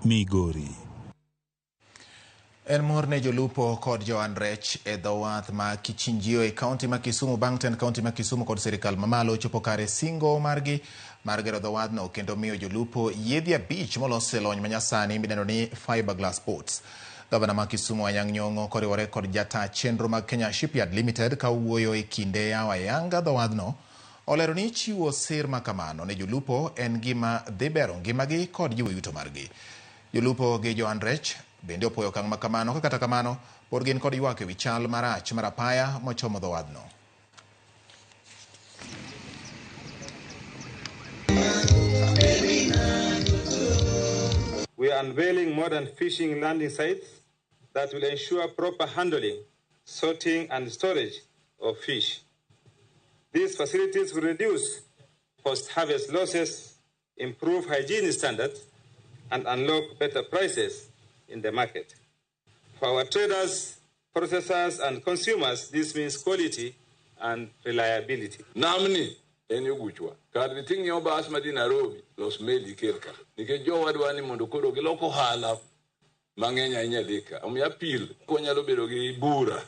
Migori. En mor ne jolupo kod joan rech e dho wath ma Kichinjio e kaunti ma Kisumu bang' tend kaunti ma Kisumu kod sirikal mamalo chopo kare singo margi mar gero dho wadhno kendo miyo jolupo yiedhi 5 molos e lony manyasani midendo ni fiberglass boats. Gavana ma Kisumu Anyang' Nyong'o koriwore kod jata chenro mag Kenya Shipyard Limited ka owuoyo e kinde yawo ayanga dho wadhno olero ni chiwo sir makamano ne jolupo en gima dhi bero ngimagi kod jiwo yuto margi. Jolupo gi joan rech bende opuoyo okang' makamano ka kata kamano pod gin kod ywak ewi chal marach mar apaya mochomo dho wadhno. We are unveiling modern fishing landing sites that will ensure proper handling, sorting and storage of fish. These facilities will reduce post-harvest losses, improve hygiene standards, and unlock better prices in the market. For our traders, processors, and consumers, this means quality and reliability. Namni en yoguchwa. Kar dhi ting'iewo bas madhi Nairobi, los meli ikel ka. Nikech jowa dwa ni mondo koro gilok ohala mang'eny ahinya dhi ka. Omiyo apil wanyalo bedo gi bura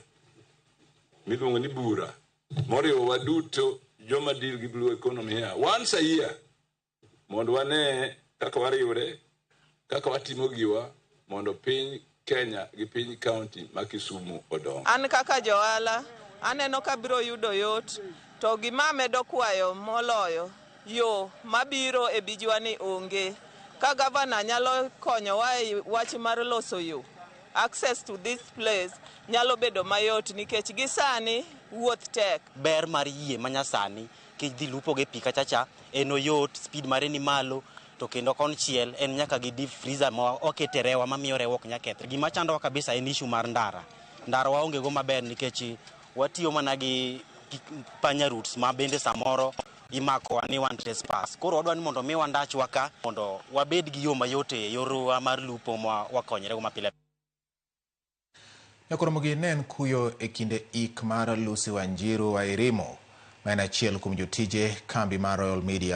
miluongo ni bura moriwo waduto joma deal gi blue economy here once a year mondo wane kaka wariwre, kaka watimo giwa mondo piny Kenya gi piny county ma Kisumu odong. An kaka johala aneno ka biro yudo yot, to gima amedo kwayo moloyo yo mabiro e bijwa ni onge. Ka gavana nyalo konyowa e wach mar loso yo, access to this place nyalo bedo mayot nikech gi sani wuoth tek. Ber mar yie manyasani kidhi lupo gi pi kachacha en oyot, speed mare ni malo, to kendo konchiel en nyaka gi deep freezer ma wakete rewa mamiyo rewa ok nyal kethre. Gima chandowa kabisa en issue mar ndara. Ndara waonge go maber nikech watiyo mana gi panya routes ma bende samoro imakowa ni wan trespass. Koro wadwa ni mondo miwa ndachwa ka mondo wabed gi yo mayot e yorwa mar lupo ma wakonyre go mapile. Nyakoromogi ne en kuyo e kinde ik mar Lucy Wanjiru Wairimu, ma en achiel kuom jotije kambi mar Royal Media.